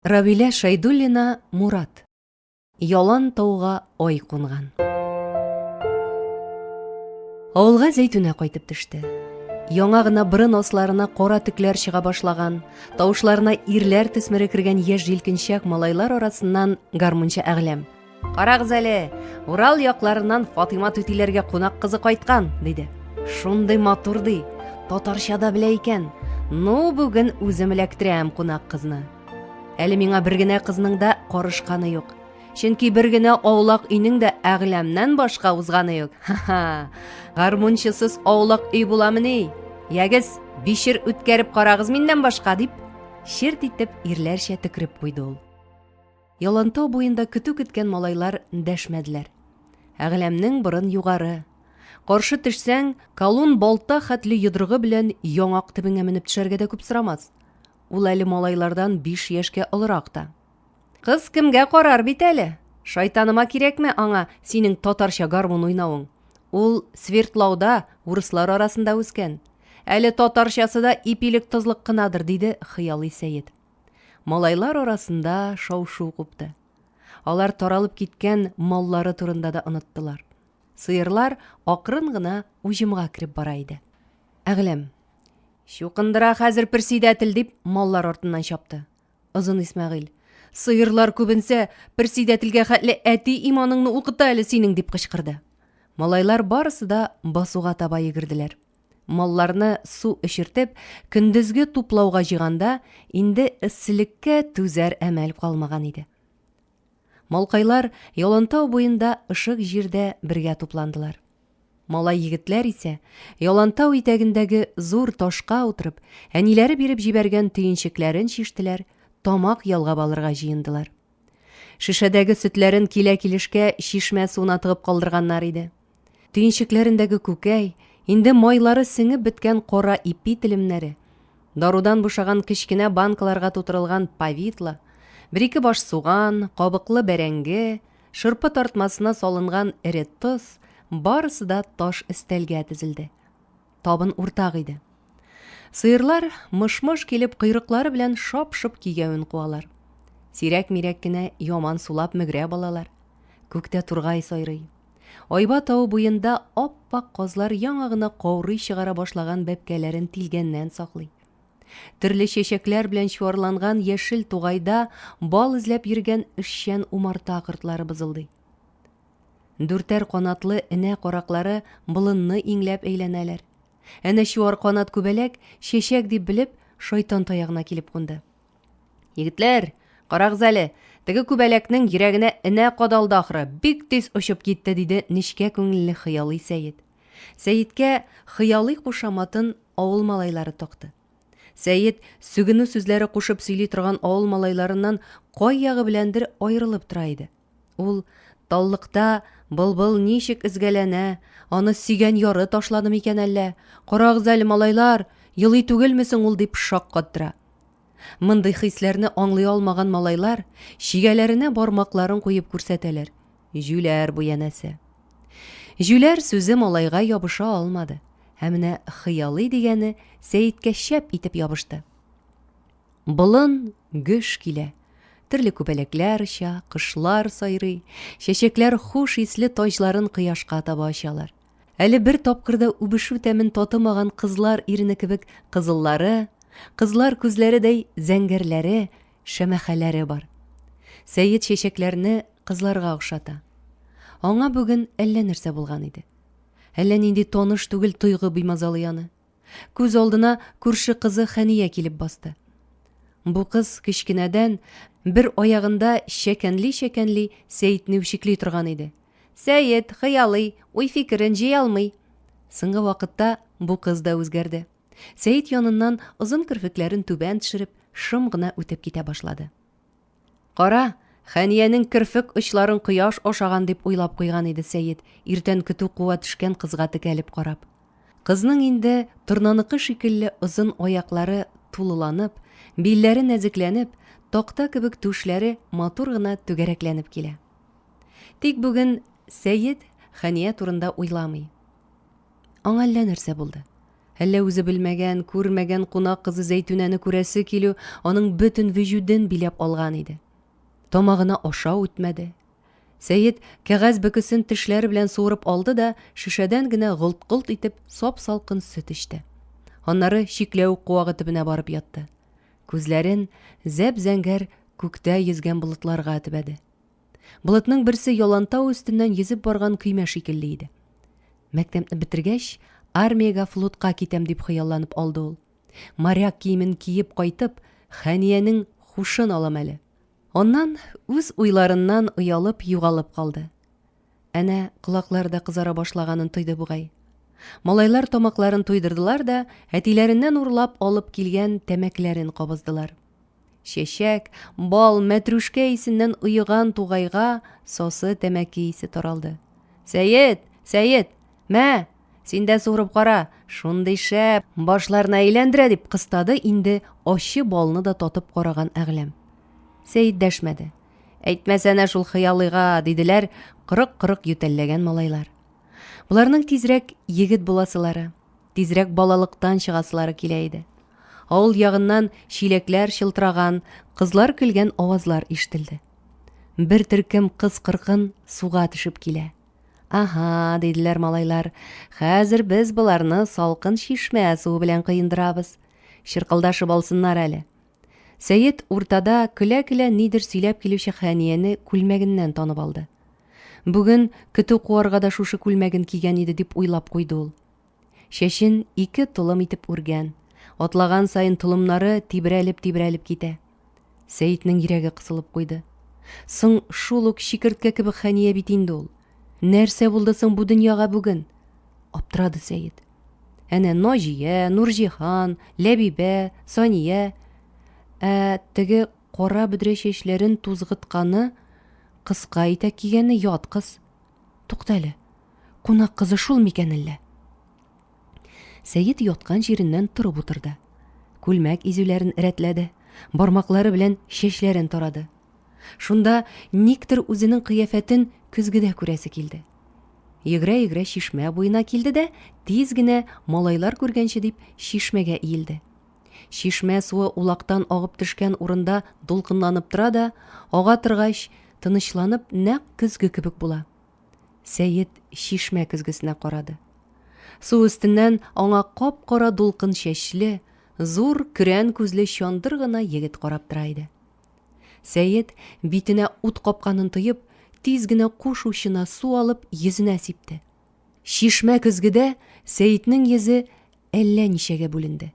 Равилә Шәйдуллина Мурат. Ялан тауга ай кунган. Авылга Зәйтүнә кайтып төште. Яңа гына борын асларына кара төкләр чыга башлаган, тавышларына ирләр төсмере кергән яшь җилкенчәк малайлар арасыннан гармунчы Әгъләм. Карагыз әле, Урал якларыннан Фатыйма түтиләргә кунак кызы кайткан, диде. Шундый матур ди, татарча да белә икән. Ну, бүген үзем эләктерәм кунак кызны. Әле миңа бер генә кызның да карышканы юк. Чөнки бер генә аулак өйнең дә Әгъләмнән башка узганы юк. Ха-ха! Гармунчысыз аулак өй буламыни? Ягез, бишер үткәреп карагыз миннән башка, дип, черт итеп ирләрчә төкереп куйды ул. Ялантау буенда көтү көткән малайлар дәшмәделәр. Әгъләмнең борын югары. Каршы төшсәң, колун балта хәтле йодрыгы белән яңак төбеңә менеп төшәргә дә күп сорамас. Ул әле малайлардан биш яшькә олырак та. Кыз кемгә карар бит әле? Шайтаныма кирәкме аңа синең татарча гармун уйнавың? Ул Свердлауда, урыслар арасында үскән. Әле татарчасы да ипилек-тозлык кынадыр, диде хыялый Сәет. Малайлар арасында шау-шу купты. Алар таралып киткән маллары турында да оныттылар. Сыерлар акрын гына уҗымга кереп бара иде. Әгъләм. Чукындыра хәзер персидәтел, дип маллар артыннан чапты. Озын Исмәгыйль. Сыерлар күбенсә, персидәтелгә хәтле әти иманыңны укыта әле синең, дип кычкырды. Малайлар барысы да басуга таба йөгерделәр. Малларны су эчертеп, көндезге туплауга җыйганда, инде эсселеккә түзәр әмәл калмаган иде. Малкайлар Ялантау буенда ышык җирдә бергә тупландылар. Малай егетләр исә, Ялантау итәгендәге зур ташка утырып, әниләре биреп җибәргән төенчекләрен чиштеләр, тамак ялгап алырга җыендылар. Шешәдәге сөтләрен килә-килешкә чишмә суына тыгып калдырганнар иде. Төенчекләрендәге күкәй, инде майлары сеңеп беткән кара ипи телемнәре, дарудан бушаган кечкенә банкаларга тутырылган повидло, бер-ике баш суган, кабыклы бәрәңге, шырпы тартмасына салынган эре тоз, барысы да таш өстәлгә тезелде. Табын уртак иде. Сыерлар мыш-мыш килеп койрыклары белән шап-шоп кигәвен куалар. Сирәк-мирәк кенә яман сулап мөгрәп алалар. Күктә тургай сайрый. Айба тавы буенда ап-ак казлар яңа гына каурый чыгара башлаган бәбкәләрен тилгәннән саклый. Төрле чәчәкләр белән чуарланган яшел тугайда бал эзләп йөргән эшчән умарта кортлары бызылдый. Дүртәр канатлы энә караклары болынны иңләп әйләнәләр. Әнә чуар канат күбәләк, чәчәк дип белеп, шайтан таягына килеп кунды. Егетләр, карагыз әле, теге күбәләкнең йөрәгенә энә кадалды ахры, бик тиз очып китте, диде нечкә күңелле хыялый Сәет. Сәеткә хыялый кушаматын авыл малайлары такты. Сәет сүгенү сүзләре кушып сөйли торган авыл малайларыннан кай ягы беләндер аерылып тора иде. Ул таллыкта былбыл ничек өзгәләнә, аны сөйгән яры ташлады микән әллә? Карагыз әле, малайлар, елый түгелме соң ул дип шаккаттыра. Мондый хисләрне аңлый алмаган малайлар чигәләренә бармакларын куеп күрсәтәләр. Җүләр бу янәсе. Җүләр сүзе малайга ябыша алмады. Ә менә хыялый дигәне Сәеткә шәп итеп ябышты. Болын гөж килә. Төрле күбәләкләр оча, кошлар сайрый, чәчәкләр хуш исле таҗларын кояшка таба ачалар. Әле бер тапкыр да үбешү тәмен татымаган кызлар ирене кебек кызыллары, кызлар күзләредәй зәңгәрләре, шәмәхәләре бар. Сәет чәчәкләрне кызларга охшата. Аңа бүген әллә нәрсә булган иде. Әллә нинди таныш түгел тойгы бимазалый аны. Күз алдына күрше кызы Хәния килеп басты. Бу кыз кечкенәдән бер аягында чәкәнли-чәкәнли Сәетне үчекли торган иде. Сәет, хыялый, уй-фикерен җыя алмый. Соңгы вакытта бу кыз да үзгәрде. Сәет яныннан озын керфекләрен түбән төшереп, шым гына үтеп китә башлады. Кара, Хәниянең керфек очларын кояш ашаган дип уйлап куйган иде Сәет, иртән көтү куа төшкән кызга текәлеп карап. Кызның инде торнаныкы шикелле озын аяклары тулыланып, билләре нәзекләнеп, такта кебек түшләре матур гына түгәрәкләнеп килә. Тик бүген Сәет Хәния турында уйламый. Аңа әллә нәрсә булды. Әллә үзе белмәгән, күрмәгән кунак кызы Зәйтүнәне күрәсе килү аның бөтен вөҗүден биләп алган иде. Тамагына ашау үтмәде. Сәет кәгазь бөкесен тешләре белән суырып алды да шешәдән генә голт-голт итеп сап-салкын сөт эчте. Аннары чикләвек куагы төбенә барып ятты. Күзләрен зәп-зәңгәр күктә йөзгән болытларга төбәде. Болытның берсе Ялантау өстеннән йөзеп барган көймә шикелле иде. Мәктәпне бетергәч, армиягә флотка китәм дип хыялланып алды ул. Моряк киемен киеп кайтып, Хәниянең хушын алам әле. Аннан үз уйларыннан оялып югалып калды. Әнә колаклары да кызара башлаганын тойды бугай. Малайлар тамакларын туйдырдылар да, әтиләреннән урлап алып килгән тәмәкеләрен кабыздылар. Чәчәк, бал, мәтрүшкә исеннән оеган тугайга сасы тәмәке исе таралды. Сәет! Сәет! Мә! Син дә суырып кара! Шундый шәп! Башларны әйләндерә! дип кыстады инде ачы балны да татып караган Әгъләм. Сәет дәшмәде. Әйтмәсәнә шул хыялыйга, диделәр кырык-кырык ютәлләгән малайлар. Боларның тизрәк егет буласылары, тизрәк балалыктан чыгасылары килә иде. Авыл ягыннан чиләкләр чылтыраган, кызлар көлгән авазлар ишетелде. Бер төркем кыз-кыркын суга төшеп килә. Аһа, диделәр малайлар, хәзер без боларны салкын чишмә суы белән коендырабыз. Чыркылдашып алсыннар әле. Сәет уртада көлә-көлә нидер сөйләп килүче Хәнияне күлмәгеннән танып алды. Бүген көтү куарга да шушы күлмәген кигән иде дип уйлап куйды ул. Чәчен ике толым итеп үргән. Атлаган саен толымнары тибрәлеп-тибрәлеп китә. Сәетнең йөрәге кысылып куйды. Соң шул ук чикерткә кебек Хәния бит инде ул. Нәрсә булды соң бу дөньяга бүген? Аптырады Сәет. Әнә Наҗия, Нурҗиһан, Ләбибә, Сания. Ә теге кара бөдрә чәчләрен тузгытканы, кыска итәк кигәне ят кыз. Тукта әле, кунак кызы шул микән әллә? Сәет яткан җиреннән торып утырды. Күлмәк изүләрен рәтләде, бармаклары белән чәчләрен тарады. Шунда никтер үзенең кыяфәтен көзгедә күрәсе килде. Йөгерә-йөгерә чишмә буена килде дә, тиз генә малайлар күргәнче дип чишмәгә иелде. Чишмә суы улактан агып төшкән урында дулкынланып тора да, ага торгач, тынычланып нәкъ көзге кебек була. Сәет чишмә көзгесенә карады. Су өстеннән аңа кап-кара дулкын чәчле, зур көрән күзле чандыр гына егет карап тора иде. Сәет, битенә ут капканын тоеп, тиз генә куш учына су алып йөзенә сипте. Чишмә көзгедә Сәетнең йөзе әллә ничәгә бүленде.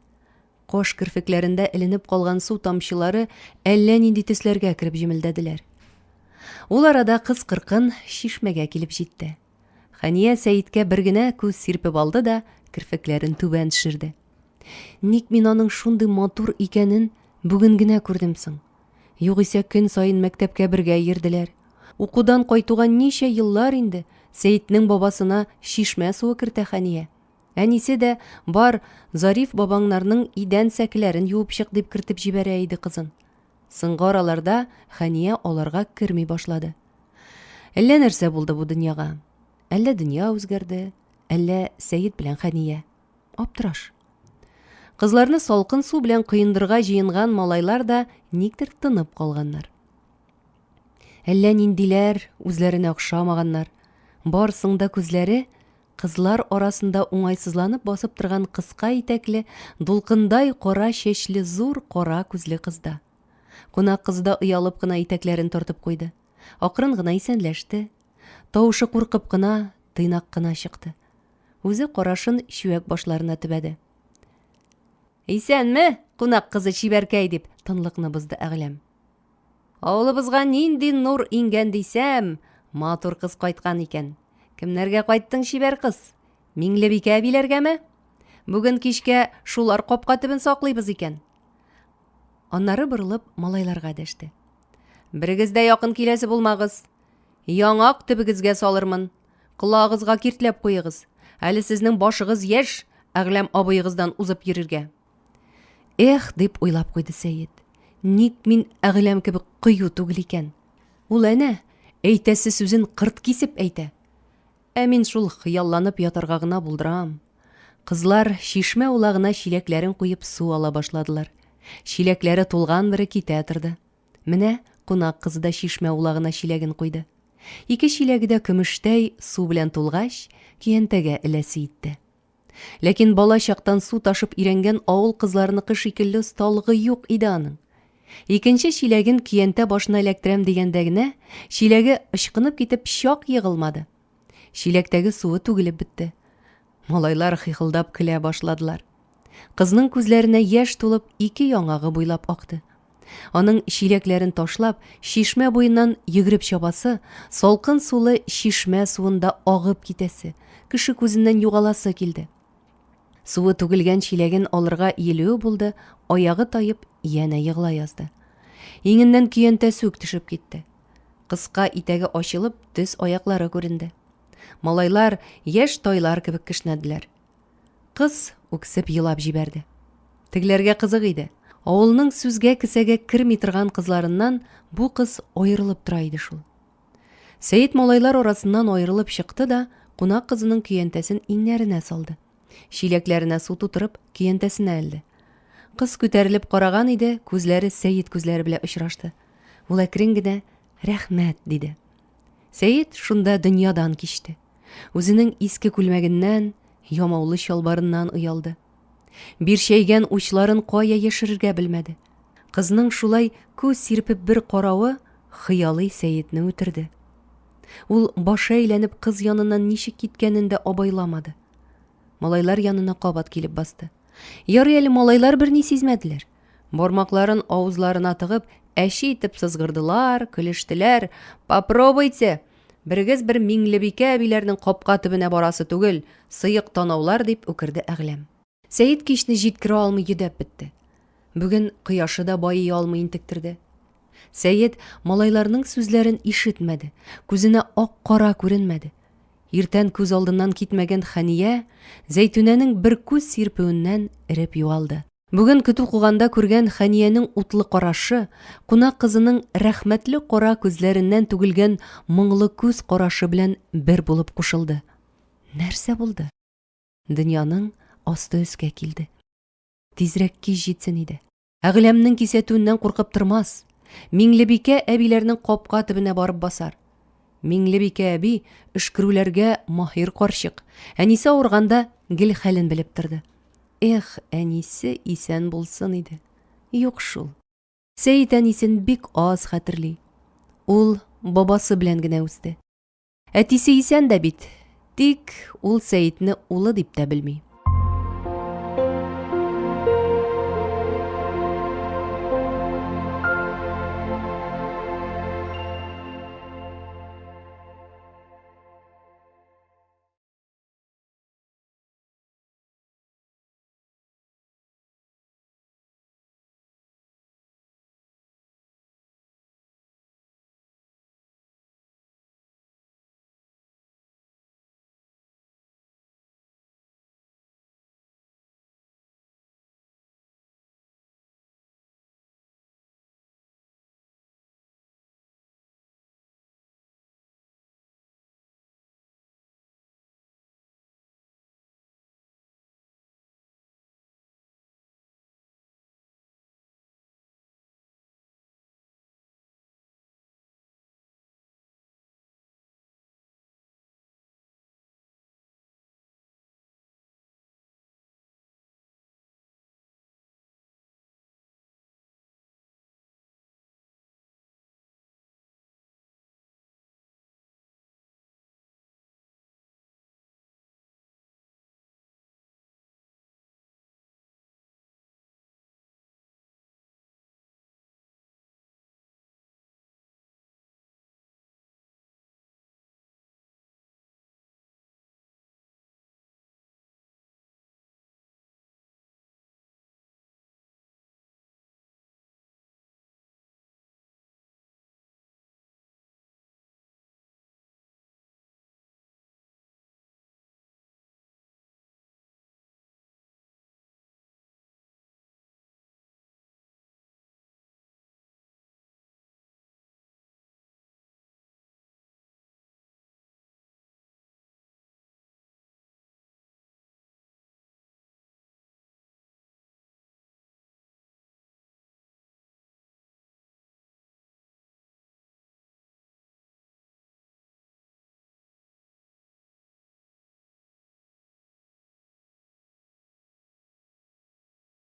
Каш керфекләрендә эленеп калган су тамчылары әллә нинди төсләргә кереп җемелдәделәр. Ул арада кыз-кыркын чишмәгә килеп җитте. Хәния Сәеткә бер генә күз сирпеп алды да керфекләрен түбән төшерде. Ник мин аның шундый матур икәнен бүген генә күрдем соң? Югыйсә көн саен мәктәпкә бергә йөрделәр. Укудан кайтуга ничә еллар инде Сәетнең бабасына чишмә суы кертә Хәния. Әнисе дә, бар, Зариф бабаңнарның идән сәкеләрен юып чык, дип кертеп җибәрә иде кызын. Соңгы араларда Хәния аларга керми башлады. Әллә нәрсә булды бу дөньяга. Әллә дөнья үзгәрде, әллә Сәет белән Хәния. Аптыраш. Кызларны салкын су белән коендырга җыенган малайлар да никтер тынып калганнар. Әллә ниндиләр, үзләренә охшамаганнар. Барсың да күзләре кызлар арасында уңайсызланып басып торган кыска итәкле, дулкындай кара чәчле зур кара күзле кызда. Кунак кызы да оялып кына итәкләрен тартып куйды. Акрын гына исәнләште. Тавышы куркып кына, тыйнак кына чыкты. Үзе карашын чүәк башларына төбәде. Исәнме, кунак кызы чибәркәй, дип тынлыкны бозды Әгъләм. Авылыбызга нинди нур иңгән дисәм, матур кыз кайткан икән. Кемнәргә кайттың, чибәр кыз? Миңлебикә әбиләргәме? Бүген кичкә шулар капка төбен саклыйбыз икән. Аннары борылып малайларга дәште. Берегез дә якын киләсе булмагыз. Яңак төбегезгә салырмын. Колагыгызга киртләп куегыз. Әле сезнең башыгыз яшь, Әгъләм абыегыздан узып йөрергә. Эх, дип уйлап куйды Сәет. Ник мин Әгъләм кебек кыю түгел икән? Ул әнә, әйтәсе сүзен кырт кисеп әйтә. Ә мин шул хыялланып ятарга гына булдырам. Кызлар чишмә улагына чиләкләрен куеп су ала башладылар. Чиләкләре тулган бере китә торды. Менә кунак кызы да чишмә улагына чиләген куйды. Ике чиләге дә көмештәй су белән тулгач, көянтәгә эләсе итте. Ләкин бала чактан су ташып өйрәнгән авыл кызларыныкы шикелле осталыгы юк иде аның. Икенче чиләген көянтә башына эләктерәм дигәндә генә, чиләге ычкынып китеп чак егылмады. Чиләктәге суы түгелеп бетте. Малайлар хихылдап көлә башладылар. Кызның күзләренә яшь тулып ике яңагы буйлап акты. Аның чиләкләрен ташлап, чишмә буеннан йөгереп чабасы, салкын сулы чишмә суында агып китәсе, кеше күзеннән югаласы килде. Суы түгелгән чиләген алырга иелүе булды, аягы таеп, янә егыла язды. Иңеннән көянтәсе үк төшеп китте. Кыска итәге ачылып, төз аяклары күренде. Малайлар яшь тайлар кебек кешнәделәр. Кыз үксеп елап җибәрде. Тегеләргә кызык иде. Авылның сүзгә кесәгә керми торган кызларыннан бу кыз аерылып тора иде шул. Сәет малайлар арасыннан аерылып чыкты да кунак кызының көянтәсен иңнәренә салды. Чиләкләренә су тутырып, көянтәсенә элде. Кыз күтәрелеп караган иде, күзләре Сәет күзләре белән очрашты. Ул әкрен генә «Рәхмәт» диде. Сәет шунда дөньядан кичте. Үзенең иске күлмәгеннән, ямаулы чалбарыннан оялды. Бирчәйгән учларын кая яшерергә белмәде. Кызның шулай күз сирпеп бер каравы хыялый Сәетне үтерде. Ул башы әйләнеп кыз яныннан ничек киткәнен дә абайламады. Малайлар янына кабат килеп басты. Ярый әле малайлар берни сизмәделәр. Бармакларын авызларына тыгып, әче итеп сызгырдылар, көлештеләр. Попробуйте! Берегез бер Миңлебикә әбиләрнең капка төбенә барасы түгел, сыек танаулар, дип үкерде Әгъләм. Сәет кичне җиткерә алмый йөдәп бетте. Бүген кояшы да байый алмый интектерде. Сәет малайларның сүзләрен ишетмәде, күзенә ак-кара күренмәде. Иртән күз алдыннан китмәгән Хәния Зәйтүнәнең бер күз сирпүеннән эреп югалды. Бүген көтү куганда күргән Хәниянең утлы карашы, кунак кызының рәхмәтле кара күзләреннән түгелгән моңлы күз карашы белән бер булып кушылды. Нәрсә булды? Дөньяның асты өскә килде. Тизрәк кич җитсен иде. Әгъләмнең кисәтүеннән куркып тормас. Миңлебикә әбиләрнең капка төбенә барып басар. Миңлебикә әби өшкерүләргә маһир карчык. Әнисе авырганда гел хәлен белеп торды. Эх, әнисе исән булсын иде. Юк шул. Сәет әнисен бик аз хәтерли. Ул бабасы белән генә үсте. Әтисе исән дә бит, тик ул Сәетне улы дип тә белми.